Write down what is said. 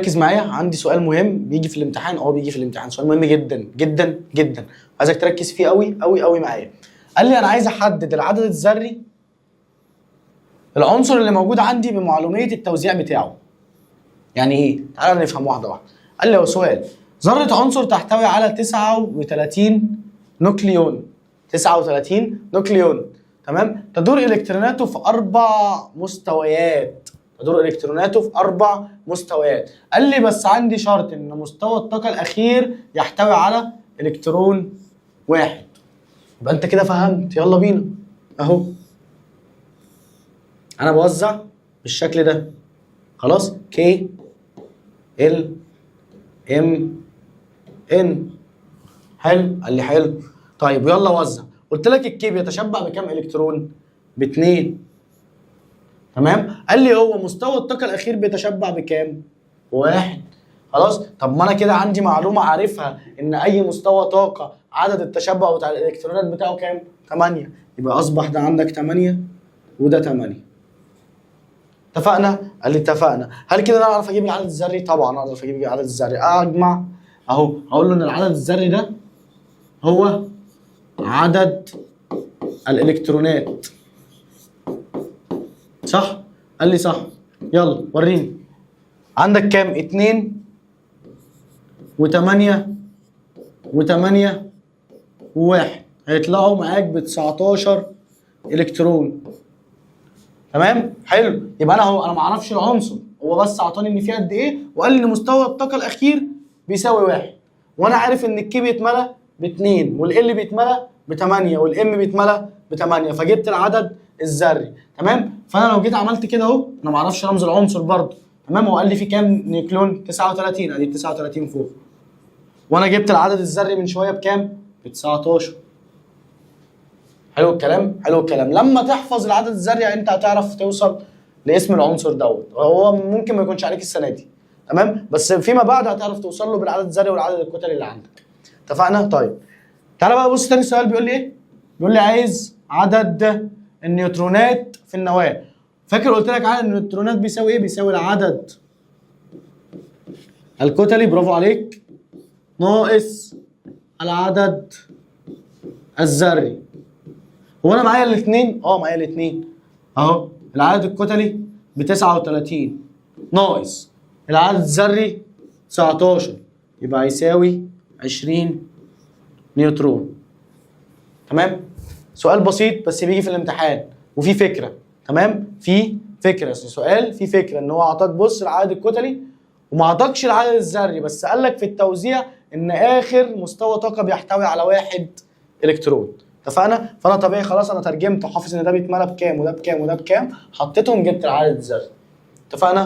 ركز معايا، عندي سؤال مهم بيجي في الامتحان. بيجي في الامتحان، سؤال مهم جدا جدا جدا، عايزك تركز فيه قوي قوي قوي معايا. قال لي انا عايز احدد العدد الذري العنصر اللي موجود عندي بمعلوميه التوزيع بتاعه. يعني ايه؟ تعالى نفهم واحدة واحده. قال لي هو سؤال: ذره عنصر تحتوي على 39 نوكليون، 39 نوكليون، تمام؟ تدور الكتروناته في 4 مستويات، تدور الكتروناته في 4 مستويات. قال لي بس عندي شرط، ان مستوى الطاقة الاخير يحتوي على الكترون واحد. يبقى انت كده فهمت. يلا بينا، اهو انا بوزع بالشكل ده، خلاص؟ K L M N. حلو؟ قال لي حلو. طيب يلا وزع. قلت لك ال K بيتشبع بكام الكترون؟ باتنين، تمام؟ قال لي هو مستوى الطاقة الاخير بيتشبع بكام؟ واحد. خلاص، طب ما انا كده عندي معلومة عارفها، ان اي مستوى طاقة عدد التشبع بتاع الالكترونات بتاعه كام؟ 8. يبقى اصبح ده عندك 8 وده 8. اتفقنا؟ قال لي اتفقنا. هل كده انا اعرف اجيب العدد الذري؟ طبعا اعرف اجيب العدد الذري. اجمع اهو، هقول له ان العدد الذري ده هو عدد الالكترونات، صح؟ قال لي صح. يلا وريني، عندك كام؟ اتنين وتمانية وتمانية وواحد، هيطلعوا معاك ب 19 الكترون، تمام؟ حلو. يبقى انا اهو، انا ما اعرفش العنصر، هو بس اعطاني ان فيه قد ايه، وقال لي ان مستوى الطاقة الاخير بيساوي واحد، وانا عارف ان ال K بيتملى باثنين وال L بيتملى بثمانية وال M بيتملى بثمانية، فجبت العدد الذري، تمام؟ فانا لو جيت عملت كده اهو، انا ما اعرفش رمز العنصر برضه، تمام؟ هو قال لي في كام نيوكلون؟ 39، ادي 39 فوق، وانا جبت العدد الذري من شوية بكام؟ ب 19. حلو الكلام؟ حلو الكلام. لما تحفظ العدد الذري انت هتعرف توصل لاسم العنصر دوت. هو ممكن ما يكونش عليك السنة دي، تمام؟ بس فيما بعد هتعرف توصل له بالعدد الذري والعدد الكتلي اللي عندك. اتفقنا؟ طيب تعالى بقى بص تاني سؤال بيقول لي ايه. بيقول لي عايز عدد النيوترونات في النواة. فاكر قلت لك عدد النيوترونات بيساوي ايه؟ بيساوي العدد الكتلي، برافو عليك، ناقص العدد الذري. هو انا معايا الاثنين؟ اه معايا الاثنين اهو. العدد الكتلي ب 39 ناقص العدد الذري 19، يبقى هيساوي 20 نيوترون، تمام؟ سؤال بسيط بس بيجي في الامتحان وفي فكره، تمام؟ في فكره، سؤال في فكره، ان هو اعطاك بص العدد الكتلي وما اعطاكش العدد الذري، بس قال لك في التوزيع ان اخر مستوى طاقة بيحتوي على واحد الكترون. اتفقنا؟ فانا طبيعي خلاص انا ترجمت وحافظ ان ده بيتملى بكام وده بكام وده بكام، حطيتهم جبت العدد الذري. اتفقنا؟